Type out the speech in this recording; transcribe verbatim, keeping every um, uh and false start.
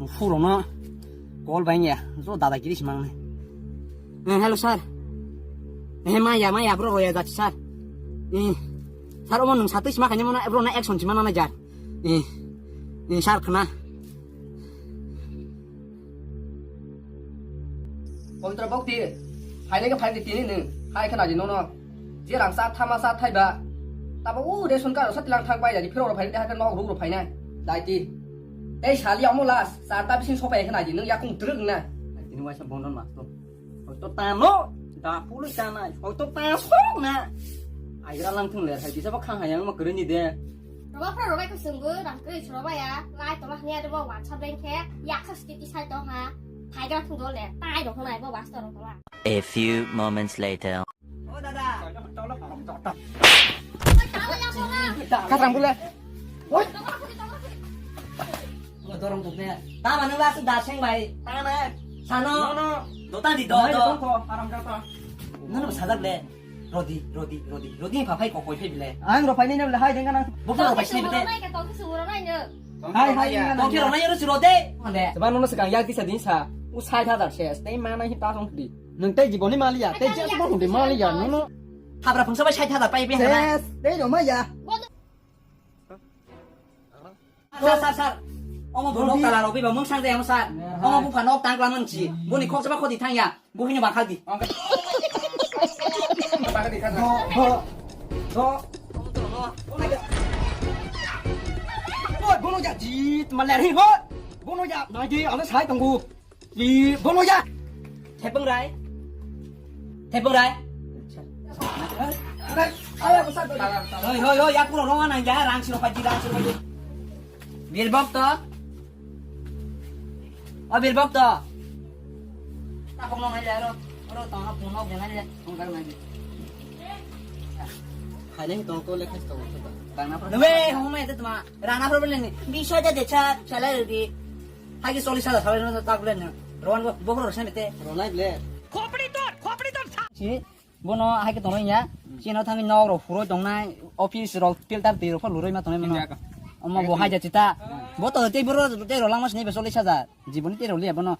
Phurokno call bai ya, jo dadagiri se mangnai. Eh, hello sir. Eh, maya, maya, bro, roya jati sir. Eh, sir, omo nwng satwi sima khaini mano, bro, na action sima nana jar. Eh, eh, sir, khna. Pawitra bokti, phainai khe phaidi tini nwng, hai khna di nono. Je rang sa thama sa thaiba. Tabo u ration card sa tilang thang pai jadi phiro phai de ha nok ruk phai nai. Dai ti. Tei sali amo last, sar ta bising sopai khna di nwng yakung druk na. Tini waisa bondon mas to. Hoito tano, da pului tanai, hoito ta sok na. Aigra lang thung ler hai, disa ba khang hayang ma kwrwi ni de. Roba phra robai ko sungbu, rang kwrwi chroba ya, lai tola hnya de bo WhatsApp link khe, yaksa stiti sai to ha. Phaigra thung dole, tai rok nai bo bas to rok tola. A few moments later. O dada. Oi, tala ya bola. Katrang bule. Oi. Tala khudi, tala khudi. Dorong tu ne. Tama nang lasu daseng bai. Tama. Sano. No, no. Dotang di do, Hai, do. Tongko, aram kata. Nono sadar le. Rodi, rodi, rodi. Rodi pha phai kokoi phai bile. Ang ro phai nai na bile hai dengana. Bo phai phai sini bete. Tongki sungro nai, tongki sungro nai no. Hai, hai, hai, nang. Tongki ro nai ro suro de. Ande. Seba nono sekang yak disa din sa. U sai tha dar ses. Tei ma nai ta song di. Nang tei jiboni maliya. Tei jas bo hundi maliya. Nono. Habra phungsa bai sai tha dar pai be hana. Ses. Tei ro maya. Sar, sar, sar. Omo bo nok tala rok biba mung sang jaya mo sar. Omo bupha nok tang kla manchi. Boni khok saba khodi thang ya. Bo hino bakha di. Bakha di kha. Do, do, do. Oi, bono ja jit maler hi ho. Bono ja nai di ano sai tongu. Di bono ya. Thepung rai. Thepung rai. Hoi, hoi, hoi, ya puro ronga nang ya, rang siro paji, rang siro paji. Bil bok to. O bil bok to. Ta bok nong hai le ro. Ro to na phone nong ngai le, phone kar ngai. Hai nang tong ko le khas to. Bang na pro. We, hong mai te tma. Rang na pro le ni. Bish hajar de cha, chala re di. Hai ki chollish hajar sabai no tak le ni. Rowan bo, bo ro sene te. Ronai le. Khopri tor, khopri tor. Si, bono hai ke tongroi ya. Chino thangwi nok rok phuroi tongnai, office rok filter twi rok pho luroi ma tongnai mano. India ka. Omo bo hai jati ta. Bo to tei boro tei rok langma sini be chollish hajar. Jiboni tei rok liya bono.